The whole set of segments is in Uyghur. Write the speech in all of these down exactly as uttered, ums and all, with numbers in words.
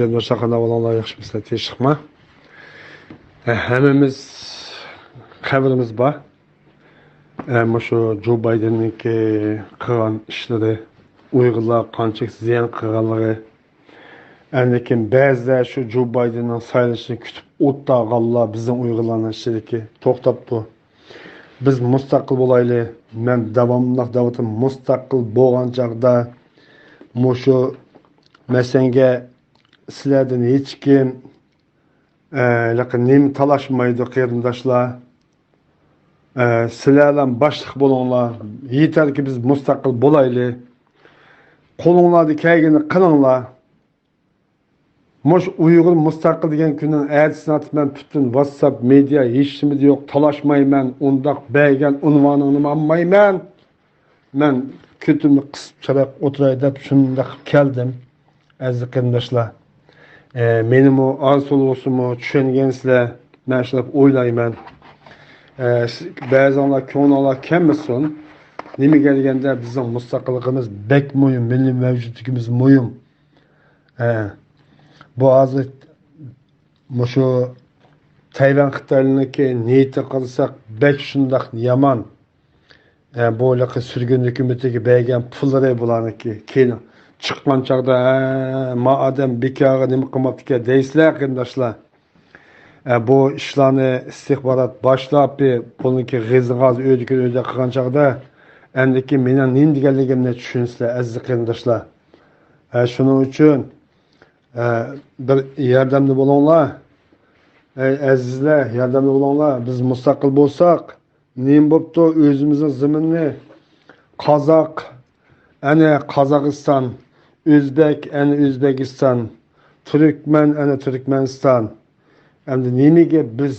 قېرىنداشلار، قانداق ئەھۋالىڭلار؟ ياخشىمۇسىلەر؟ تىنچلىقمۇ؟ ھە، ھەممىمىز قەبرىمىز بار. ھە، مۇشۇ جو بايدېننىڭكى قىلغان ئىشلىرى، ئۇيغۇرلارغا قانچىلىك زىيان قىلغانلىقى، ئاندىن كېيىن بەزىلەر شۇ جو بايدېننىڭ سايلىنىشىنى كۈتۈپ ئولتۇرغانلار بىزنىڭ ئۇيغۇرلارنىڭ ئىچىدىكى توختاپتۇ. بىز مۇستەقىل بولايلى. مەن داۋاملىق دەۋاتىمەن، مۇستەقىل بولغان چاغدا مۇشۇ مەسەلەنگە سىلەردىن ھېچكىم، ئە، ھېلىقى نېمە تالاشمايدۇ، قېرىنداشلار. ئە، سىلەرلا باشلىق بولۇڭلار. يېتەركى بىز مۇستەقىل بولايلى. قولۇڭلاردا كەلگىنىنى قىلىڭلار. مۇشۇ ئۇيغۇر مۇستەقىل دېگەن كۈننىڭ ئەتىسىنى ئاتىمەن، پۈتۈن ۋاتساپ، مېدىيا، ھېچنېمىدە يوق، تالاشمايمەن، ئۇنداق بەرگەن ئۇنۋانىڭنىمۇ ئالمايمەن. مەن كۆتۈمنى قىسىپ چىرايلىق ئولتۇراي دەپ شۇنداق قىلىپ كەلدىم. ئەزىز قېرىنداشلار، ئە، مېنىمۇ ئاز تولا بولسىمۇ چۈشەنگەنسىلەر، مەن شۇنداق ئويلايمەن. ئە، سىز، بەزىڭلار كۆڭلۈڭلار كەلمىسۇن. نېمىگە دېگەندە، بىزنىڭ مۇستەقىللىقىمىز بەك مۇھىم، مىللىي مەۋجۇتلۇقىمىز مۇھىم. ئە، بۇ ھازىر مۇشۇ تەيۋەن خىتايلىرىنىڭكى نىيىتىگە قارىساق، بەك شۇنداق يامان. ئە، بۇ ھېلىقى سۈرگۈن ھۆكۈمىتىگە بەرگەن پۇللىرى بۇلارنىڭكى. كېيىن چىققان چاغدا، ھە، ما ئادەم بىكارغا نېمە قىلماپتىكەن دەيسىلەر، قېرىنداشلار. ئە، بۇ ئىشلارنى ئىستىخبارات باشلاپ، بۇنىڭكى غىزىغاز ئۆيدىكى ئۆيدە قىلغان چاغدا، ئەمدىكى مېنىڭ نېمە دېگەنلىكىمنى چۈشىنىسىلەر، ئەزىز قېرىنداشلار. ئە، شۇنىڭ ئۈچۈن، ئە، بىر ياردەمدە بولۇڭلار. ئەي ئەزىزلەر، ياردەمدە بولۇڭلار. بىز مۇستەقىل بولساق، نېمە بوپتۇ؟ ئۆزىمىزنىڭ زېمىنىنى قازاق، ئەنە قازاقىستان، ئۆزبەك، ئەنە ئۆزبېكىستان، تۈركمەن، ئەنە تۈركمەنىستان. ئەمدى نېمىگە بىز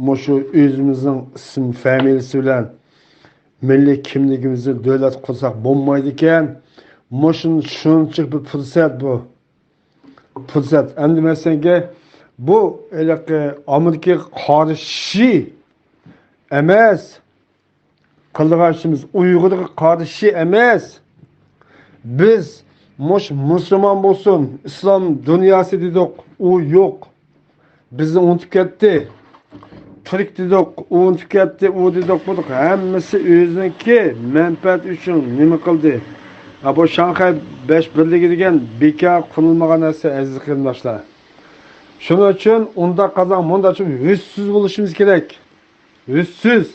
مۇشۇ ئۆزىمىزنىڭ ئىسىم فامىلىسى بىلەن مىللىي كىملىكىمىزنى دۆلەت قۇرساق بولمايدىكەن؟ مۇشۇ شۇنچىلىك بىر پۇرسەت بۇ. پۇرسەت. ئەمدى مەسىلەنگە، بۇ ھېلىقى ئامېرىكىغا قارشى ئەمەس. قىلىدىغان ئىشىمىز ئۇيغۇرغا قارشى ئەمەس. بىز مۇش مۇسۇلمان بولسۇن، ئىسلام دۇنياسى دېدۇق، ئۇ يوق. بىزنى ئۇنتۇپ كەتتى. تۈرك دېدۇق، ئۇ ئۇنتۇپ كەتتى، ئۇ دېدۇق، بۇ دېدۇق. ھەممىسى ئۆزىنىڭكى مەنپەئەت ئۈچۈن نېمە قىلدى؟ ھا، بۇ شاڭخەي بەش بىرلىكى دېگەن بىكار قۇرۇلمىغان نەرسە، ئەزىز قېرىنداشلار. شۇنىڭ ئۈچۈن ئۇنداق قازاق، مۇنداق چوڭ ھۆسسىز بولۇشىمىز كېرەك. ھۆسسىز.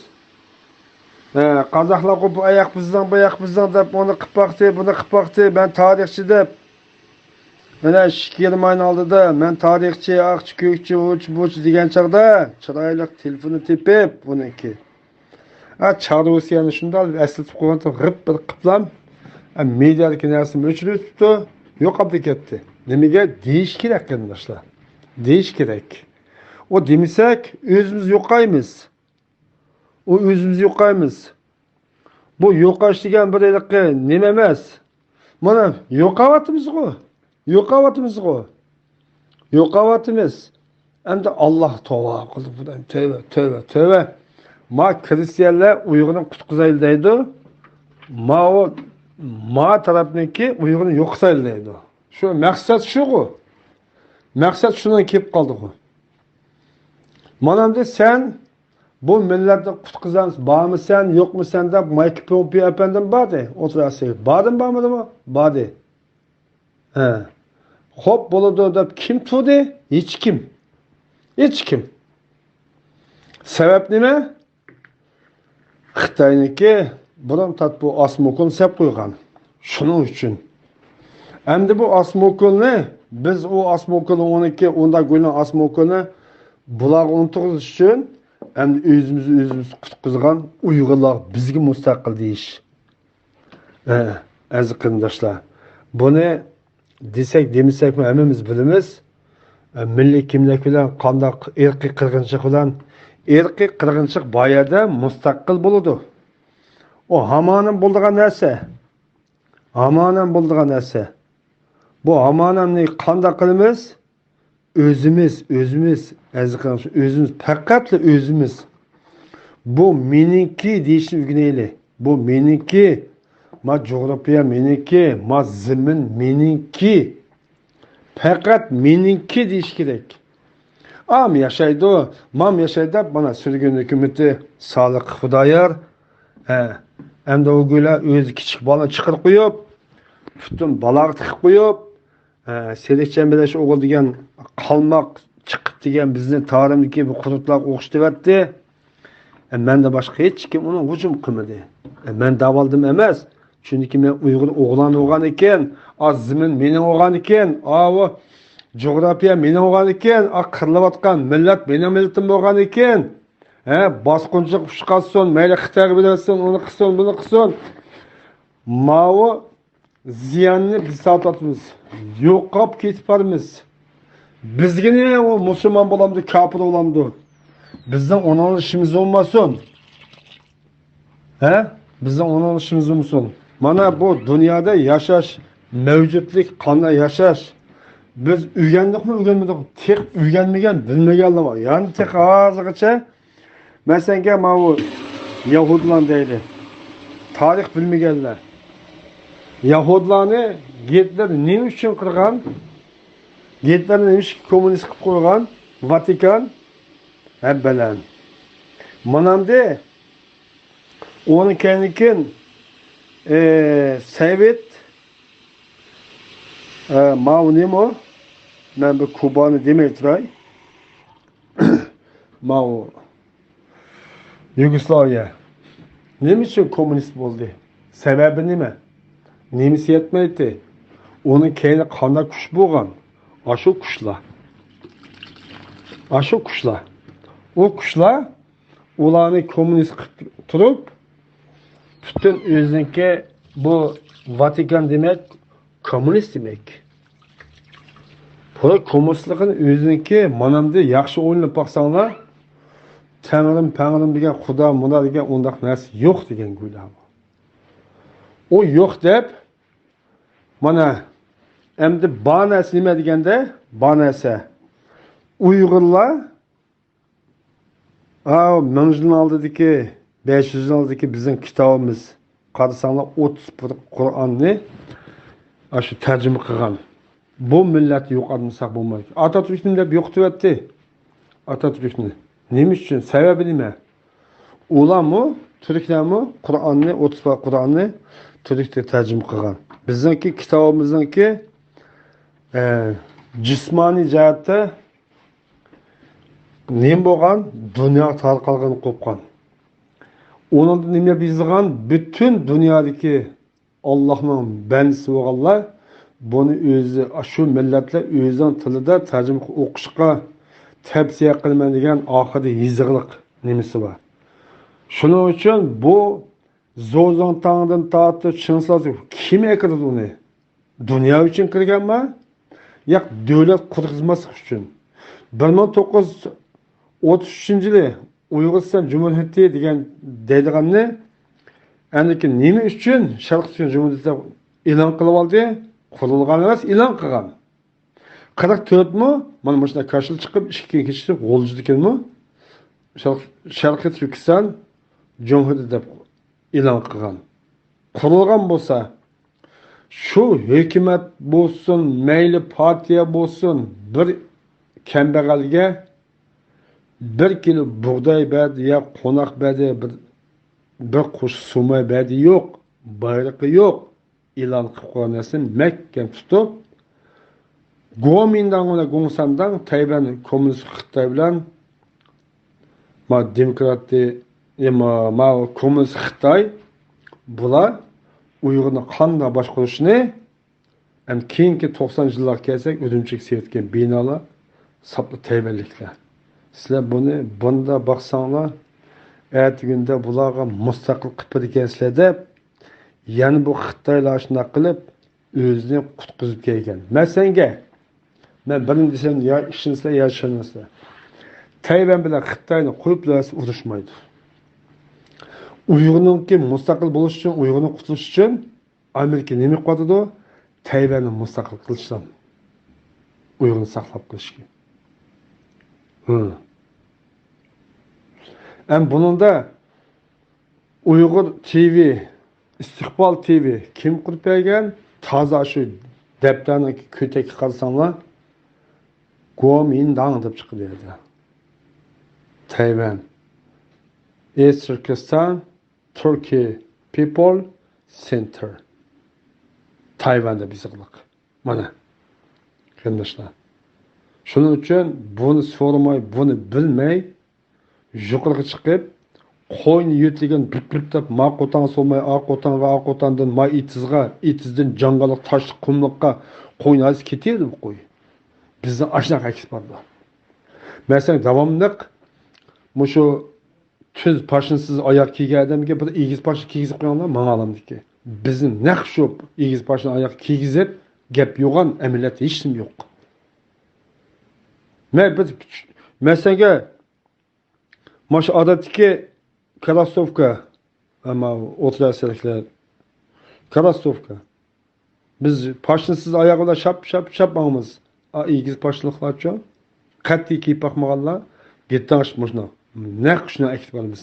ھە، قازاقلار قوپۇپ، ئاياق بىزنىڭ، باياق بىزنىڭ دەپ، ئۇنى قىلىپ باقتى، بۇنى قىلىپ باقتى، مەن تارىخچى دەپ. مانا ئىككى يېرىم ئاينىڭ ئالدىدا، مەن تارىخچى، ئاقچى، كۆكچى، ئۇچى، بۇچى دېگەن چاغدا، چىرايلىق تېلېفوننى تېپىپ، بۇنىڭكى. ھە، چارۋىسى يەنە شۇنداق ئەسلىتىپ قويغان، غىپ بىر قىپلام. ھە، مېدىيادىكى نەرسىنى ئۆچۈرۈۋېتىپتۇ، يوقاپلا كەتتى. نېمىگە؟ دېيىش كېرەك، قېرىنداشلار. دېيىش كېرەك. ئۇ دېمىسەك، ئۆزىمىز يوقايمىز. ئۇ ئۆزىمىز يوقايمىز. بۇ يوقاش دېگەن بىر ھېلىقى نېمە ئەمەس. مانا يوقاۋاتىمىزغۇ. يوقاۋاتىمىزغۇ. يوقاۋاتىمىز. ئەمدى ئاللاھ توۋا قىلدۇق. تۆۋە، تۆۋە، تۆۋە. ما كىرىستىيەنلەر ئۇيغۇرنى قۇتقۇزايلى دەيدۇ. ماۋۇ، ما تەرەپنىڭكى ئۇيغۇرنى يوقىتايلى دەيدۇ. شۇ مەقسەت شۇغۇ. مەقسەت شۇنىڭ كېلىپ قالدىغۇ. مانا ئەمدى سەن بۇ مىللەتنى قۇتقۇزامسەن، بارمۇسەن، يوقمۇسەن دەپ مايك پومپېئو ئەپەندىمۇ باردى. ئوتتۇرا ئەسىرگە باردىمۇ، بارمىدىمۇ؟ باردى. ھە. خوپ بولىدۇ دەپ كىم تۇردى؟ ھېچكىم. ھېچكىم. سەۋەب نېمە؟ خىتاينىڭكى بۇرۇن تارتىپ بۇ ئاسموكۇلنى سېلىپ قويغان. شۇنىڭ ئۈچۈن. ئەمدى بۇ ئاسموكۇلنى، بىز ئۇ ئاسموكۇلنى، ئۇنىڭكى ئۇنداق گۇينىڭ ئاسموكۇلنى بۇلارغا ئۇنتۇغۇزۇش ئۈچۈن، ئەمدى ئۆزىمىزنى ئۆزىمىز قۇتقۇزغان ئۇيغۇرلار بىزگە مۇستەقىل دېيىش. ھە، ئەزىز قېرىنداشلار، بۇنى دېسەك دېمىسەكمۇ ھەممىمىز بىلىمىز. ئە، مىللىي كىملىك بىلەن قانداق ئىرقىي قىرغىنچىلىق بىلەن، ئىرقىي قىرغىنچىلىق بار يەردە مۇستەقىل بولىدۇ. ئۇ ھامانەم بولىدىغان نەرسە. ھامانەم بولىدىغان نەرسە. بۇ ھامانەمنى قانداق قىلىمىز؟ ئۆزىمىز، ئۆزىمىز، ئەزىز قېرىنداشلار، ئۆزىمىز، پەقەتلا ئۆزىمىز. بۇ مېنىڭكى دېيىشنى ئۆگىنەيلى. بۇ مېنىڭكى، ما جۇغراپىيە مېنىڭكى، ما زېمىن مېنىڭكى. پەقەت مېنىڭكى دېيىش كېرەك. ئام ياشايدۇ، مام ياشايدۇ دەپ، مانا، سۈرگۈن ھۆكۈمىتى سالىق خۇدايار، ھە، ئەمدى ئۇ گۆلە ئۆزى كىچىك بالىنى چىقىرىپ قويۇپ، پۈتۈن بالاغا تىقىپ قويۇپ، ھە، سېلىكچان بىلەن شۇ ئوغۇل دېگەن قالماق چىقىپ دېگەن بىزنى تارىمدىكى بۇ قۇرتلارغا ئوخشىتىۋەتتى. ئە، مەندىن باشقا ھېچكىم ئۇنىڭغا ھۇجۇم قىلمىدى. ئە، مەن داۋالدىم ئەمەس. چۈنكى مەن ئۇيغۇر ئوغلان بولغان ئىكەن، ئا، زېمىن مېنىڭ بولغان ئىكەن، ئاۋۇ جۇغراپىيە مېنىڭ بولغان ئىكەن، ئا، قىرىلىۋاتقان مىللەت مېنىڭ مىللىتىم بولغان ئىكەن. ھە، باسقۇنچىلىق ئۇشقاتسۇن، مەيلى خىتايغا بېرىۋەتسۇن، ئۇنى قىلسۇن، بۇنى قىلسۇن. ماۋۇ زىياننى بىز تارتىۋاتىمىز. يوقاپ كېتىپ بارىمىز. بىزگە نېمە، ئۇ مۇسۇلمان بولامدۇ، كاپىر بولامدۇ؟ بىزنىڭ ئۇنىڭ ئىشىمىز بولماسۇن. ھە؟ بىزنىڭ ئۇنىڭ ئىشىمىز بولمىسۇن. مانا بۇ دۇنيادا ياشاش، مەۋجۇتلۇق، قانداق ياشاش؟ بىز ئۆگەندۇقمۇ، ئۆگەنمىدۇقمۇ؟ تېخى ئۆگەنمىگەن، بىلمىگەنلەر بار. يەنى تېخى ھازىرغىچە مەسىلەنگە، ماۋۇ يەھۇدىيلار دەيلى. تارىخ بىلمىگەنلەر. يەھۇدىيلارنى گىتلېر نېمە ئۈچۈن قىرغان؟ گىتلېرنى نېمە ئۈچۈن كوممۇنىست قىلىپ قويغان؟ ۋاتىكان. ھەببەلەن. مانامدى ئۇنىڭ كەينىكىن، ئى، سەۋىت، ئى، ماۋۇ نېمە ئۇ؟ مەن بىر كۇبانى دېمەي تۇراي. ماۋۇ يۇگوسلاۋىيە نېمە ئۈچۈن كوممۇنىست بولدى؟ سەۋەبى نېمە؟ نېمىسى يەتمەيتتى؟ ئۇنىڭ كەينىدە قانداق كۈچ بولغان؟ ئاشۇ كۈچلەر. ئاشۇ كۈچلەر. ئۇ كۈچلەر ئۇلارنى كوممۇنىست قىلىپ تۇرۇپ، پۈتۈن ئۆزىنىڭكى بۇ ۋاتىكان دېمەك، كوممۇنىست دېمەك. بۇ كوممۇنىستلىقىنى ئۆزىنىڭكى مانامدى ياخشى ئويلىنىپ باقساڭلار، تەڭرىم، پەڭرىم دېگەن، خۇدا، مۇدا دېگەن ئۇنداق نەرسە يوق دېگەن گويا. ئۇ يوق دەپ، مانا، ئەمدى بار نەرسە نېمە دېگەندە، بار نەرسە ئۇيغۇرلار ھاۋ، مىڭ يىلنىڭ ئالدىدىكى، بەش يۈز يىل ئالدىدىكى بىزنىڭ كىتابىمىز، قارىساڭلار، ئوتتۇز بىر قۇرئاننى ئاشۇ تەرجىمە قىلغان. بۇ مىللەتنى يوقاتمىساق بولمايدۇ. ئاتاتۈركنى دەپ يوقىتىۋەتتى. ئاتاتۈركنى. نېمە ئۈچۈن؟ سەۋەبى نېمە؟ ئۇلارمۇ، تۈركلەرمۇ قۇرئاننى، ئوتتۇز بىر قۇرئاننى تۈركچە تەرجىمە قىلغان. بىزنىڭكى كىتابىمىزنىڭكى، ئە، جىسمانىي جەھەتتە نېمە بولغان؟ دۇنياغا تارقالغىنى قوپقان. ئۇنىڭدا نېمە يېزىلغان؟ پۈتۈن دۇنيادىكى ئاللاھنىڭ بەندىسى بولغانلار بۇنى ئۆزى، شۇ مىللەتلەر ئۆزىنىڭ تىلىدا تەرجىمە قىلىپ ئوقۇشقا تەۋسىيە قىلىمەن دېگەن ئاخىرىدا يېزىقلىق نېمىسى بار. شۇنىڭ ئۈچۈن بۇ زوزاڭتاڭدىن تارتىپ چىڭسىلاسى كىم ئەكىرىدۇ ئۇنى؟ دۇنيا ئۈچۈن كىرگەنما؟ ياق، دۆلەت قۇرغۇزماسلىق ئۈچۈن. بىر مىڭ توققۇز يۈز ئوتتۇز ئۈچىنچى يىلى ئۇيغۇرىستان جۇمھۇرىيىتى دېگەن دەيدىغاننى ئەنىكى نېمە ئۈچۈن شەرقىي تۈركىستان جۇمھۇرىيىتى دەپ ئېلان قىلىۋالدى؟ قۇرۇلغان ئەمەس، ئېلان قىلغان. قىرىق تۆتمۇ؟ مانا مۇشۇنداق كاشىلا چىقىپ، ئىككى كۈن كېچىسى غۇلجىدىكىنمۇ شەرق-، شەرقىي تۈركىستان جۇمھۇرىيىتى دەپ ئېلان قىلغان. قۇرۇلغان بولسا، شۇ ھۆكۈمەت بولسۇن، مەيلى پارتىيە بولسۇن، بىر كەمبەغەلگە بىر كىلو بۇغداي بەردى يا قوناق بەردى، بىر، بىر قوشۇق سۇماي بەردى يوق، بايرىقى يوق. ئېلان قىلىپ قويغان نەرسىنى مەھكەم تۇتۇپ، گومىنداڭ بىلەن گوڭسەنداڭ، تەيۋەن كوممۇنىست خىتاي بىلەن ما دېموكراتى، ئە، ما، ما كوممۇنىست خىتاي، بۇلار ئۇيغۇرنى قانداق باشقۇرۇشنى، ئەمدى كېيىنكى توقسان يىللارغا كەلسەك، ئۈرۈمچىگە سېلىۋەتكەن بىنالار ساپلا تەيۋەنلىكلەر. سىلەر بۇنى بۇنداق باقساڭلار، ئەتىگۈندە بۇلارغا مۇستەقىل قىلىپ بېرىدىكەنسىلەر دەپ، يەنە بۇ خىتايلار شۇنداق قىلىپ، ئۆزىنى قۇتقۇزۇپ كەلگەن. مەسىلەنگە، مەن بىرنى دېسەم، يا ئىشىنىسىلەر، يا ئىشەنمەيسىلەر. تەيۋەن بىلەن خىتاينى قويۇپ بېرسە ئۇرۇشمايدۇ. ئۇيغۇرنىڭكى مۇستەقىل بولۇش ئۈچۈن، ئۇيغۇرنى قۇتۇلۇش ئۈچۈن ئامېرىكا نېمە قىلىۋاتىدۇ؟ تەيۋەننى مۇستەقىل قىلىشلا، ئۇيغۇرنى ساقلاپ قېلىشكە. ھە. ئەم بۇنىڭدا ئۇيغۇر تىۋى، ئىستىقبال تىۋى كىم قۇرۇپ بەرگەن؟ تازا شۇ دەپتەرنىڭ كۆتەككە قارىساڭلار، گومىنداڭ دەپ چىقىدۇ يەردە. تەيۋەن. ئىست تۈركىستان، تۈركىي پىپل سېنتىر. تەيۋەن دەپ يېزىقلىق. مانا، قېرىنداشلار. شۇنىڭ ئۈچۈن بۇنى سورىماي، بۇنى بىلمەي، يۇقىرىغا چىقىپ، قوينى يۆتىگەن بىپ-بىپ دەپ، ما قوتانغا سولماي، ئا قوتانغا، ئا قوتاندىن ما ئېتىزغا، ئېتىزدىن جاڭگاللىق تاشلىق قۇملۇققا قوينى ھازىر كېتىۋېرىدۇ بۇ قوي. بىزنى ئاشۇنداق ئەكىپ بارىدۇ. مەسىلەن، داۋاملىق مۇشۇ تۈز پاشنىسىز ئاياغ كىيگەن ئادەمگە بىر ئېگىز پاشنا كىيگۈزۈپ قويۇڭلار، ماڭا ئالامدىكى. بىزنى نەق شۇ ئېگىز پاشنا ئاياغ كىيگۈزۈپ، گەپ يوغان، ئەمەلىيەتتە ھېچنېمە يوق. مەن بىر، مەسىلەنگە، مانا شۇ ئادەتتىكى كروسسوۋكا، ئەمما ئوتتۇرا ئەسىرلىكلەر كروسسوۋكا. بىز پاشنىسىز ئاياغ بىلەن شاپ، شاپ، شاپ ماڭىمىز. ئا، ئېگىز پاشنىلىقلارچۇ؟ قەتئىي كىيىپ باقمىغانلار، گېتاڭ مۇشۇنداق. نەق شۇنى ئەكېتىپ بارىمىز.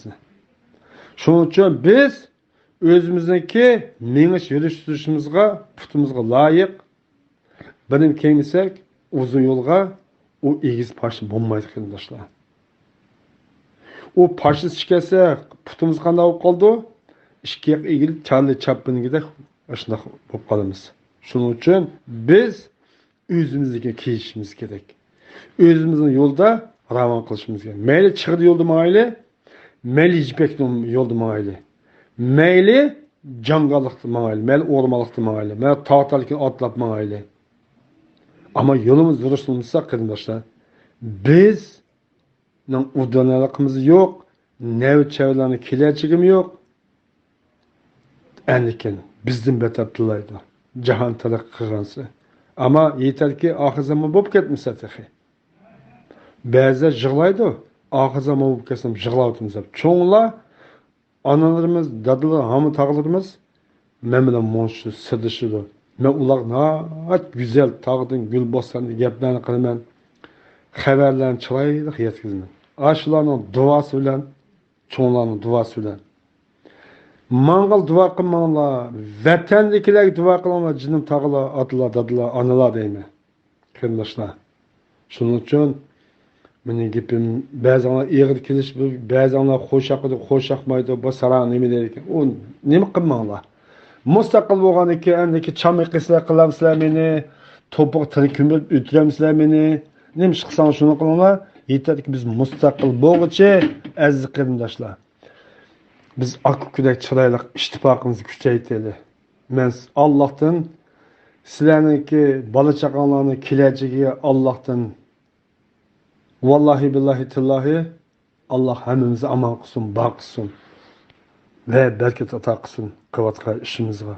شۇنىڭ ئۈچۈن بىز ئۆزىمىزنىڭكى مېڭىش، يۈرۈش، تۇرۇشىمىزغا، پۇتىمىزغا لايىق بىرنى كىيمىسەك، ئۇزۇن يولغا ئۇ ئېگىز پاشنا بولمايدۇ، قېرىنداشلار. ئۇ پاشنىسى چىكەلسە، پۇتىمىز قانداق بولۇپ قالىدۇ؟ ئىككى ياق ئېگىلىپ، چارلى چاپلىنىدەك ئاشۇنداق بولۇپ قالىمىز. شۇنىڭ ئۈچۈن بىز ئۆزىمىزنىڭكىنى كىيىشىمىز كېرەك. ئۆزىمىزنى يولدا راۋان قىلىشىمىز كېرەك. مەيلى چىغىر يولدا ماڭايلى، مەيلى يىپەك يولدا ماڭايلى، مەيلى جاڭگاللىقتا ماڭايلى، مەيلى ئورمانلىقتا ماڭايلى، مەيلى تاغ تەلىكىنى ئاتلاپ ماڭايلى. ئەمما يولىمىز دۇرۇس بولمىسا، قېرىنداشلار، بىزنىڭ ئۇدۇلانىلىقىمىز يوق، نەۋرە چەۋرىلەرنىڭ كېلەچىكىمۇ يوق. ئەنكىن بىزدىن بەتەر تىللايدۇ، جاھان تەرەققىي قىلغانسېرى. ئەمما يېتەركى، ئاخىر زامان بولۇپ كەتمىسە تېخى. بەزىلەر يىغلايدۇ، ئاخىر زامان بولۇپ كەتسىمۇ يىغلاۋاتىمىز دەپ. چوڭلار، ئانىلىرىمىز، دادىلار، ھاما تاغىلىرىمىز مەن بىلەن مۇنچە سىردىشىدۇ. مەن ئۇلارغا ناھايىتى گۈزەل تاغدىن، گۈل بوستاندىن گەپلەرنى قىلىمەن، خەۋەرلەرنى چىرايلىق يەتكۈزىمەن. ئاشۇلارنىڭ دۇئاسى بىلەن، چوڭلارنىڭ دۇئاسى بىلەن. ماڭغىلا دۇئا قىلماڭلار، ۋەتەندىكىلەرگە دۇئا قىلىڭلار، جېنىم تاغىلار، ئاتىلار، دادىلار، ئانىلار دەيمەن. قېرىنداشلار، شۇنىڭ ئۈچۈن مېنىڭ گېپىم بەزىڭلار ئېغىر كېلىشى، بەزىڭلار خوش ياقىدۇ، خوش ياقمايدۇ، بۇ ساراڭ نېمە دەيدىكەن، ئۇ نېمە قىلماڭلار. مۇستەقىل بولغاندىن كېيىن ئەندىكى چام ئېقىسىلەر قىلامسىلەر مېنى، توپىغا تىل كۆمۈپ ئۆتۈرەمسىلەر مېنى، نېمە ئىش قىلساڭلار شۇنى قىلىڭلار. يېتەركى بىز مۇستەقىل بولغۇچە، ئەزىز قېرىنداشلار، بىز ئاكا-ئۇكىدەك چىرايلىق ئىتتىپاقىمىزنى كۈچەيتەيلى. مەن ئاللاھتىن سىلەرنىڭكى بالا-چاقاڭلارنىڭ كېلەچىكىگە ئاللاھتىن، ۋاللاھى، بىللاھى، تىللاھى، ئاللاھ ھەممىمىزنى ئامان قىلسۇن، بار قىلسۇن ۋە بەرىكەت ئاتا قىلسۇن قىلىۋاتقان ئىشىمىزغا.